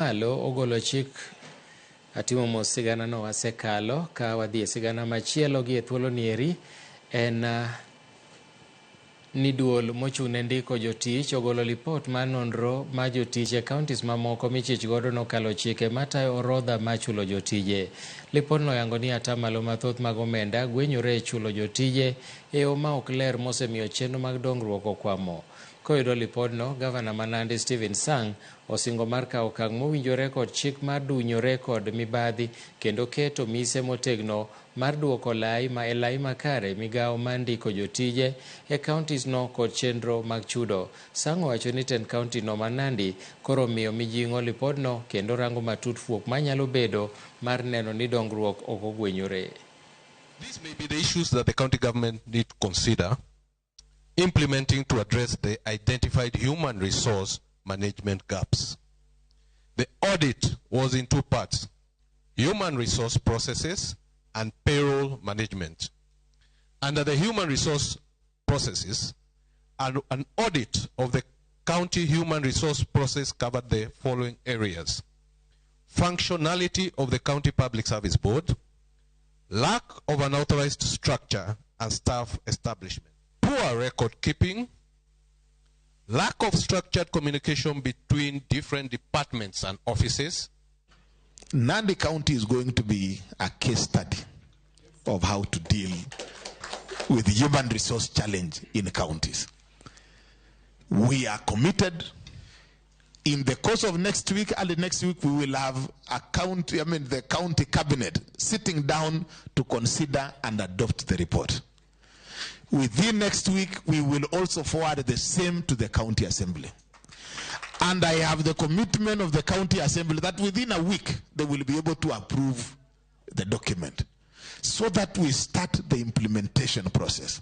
Malo ogolo chik atimo mos sigana no wasekalo ka wadhi e sigana machielo gi e thuolo nieri en ni duol mochung' ne ndiko jotich ogolo lipot mar nonro ma jotich e counties mamoko michich godo nokalo chike matayo orodha mar chulo jotije. Lipodno oyango ni atamalo mathoth mag omenda gwenyore e chulo jotije e yo ma ok ler mosemiyo chenro mag dongruok okwamo. Koyudo lipodno, gavana ma Nandi Stephen Sang osingo mar kawo okang' mowinjore kod chik mar dunyore kod mibadhi kendo keto mise motegno mar duoko lai ma e lai makare migawo mar ndiko jotije e counties no kod chenro mag chudo. Sang owacho ni tend county no ma Nandi koro omiyo mijing'o lipodno kendo rango matut fuok manyalo bedo mar neno ni dongruok ok ogwenyore. These may be the issues that the county government need to consider implementing to address the identified human resource management gaps. The audit was in two parts: human resource processes and payroll management. Under the human resource processes, an audit of the county human resource process covered the following areas: functionality of the County Public Service Board, lack of an authorized structure and staff establishment, poor record keeping, lack of structured communication between different departments and offices. Nandi County is going to be a case study of how to deal with human resource challenge in counties. We are committed. In the course of next week, early next week, we will have a county, I mean the county cabinet sitting down to consider and adopt the report. Within next week, we will also forward the same to the county assembly. And I have the commitment of the county assembly that within a week, they will be able to approve the document so that we start the implementation process.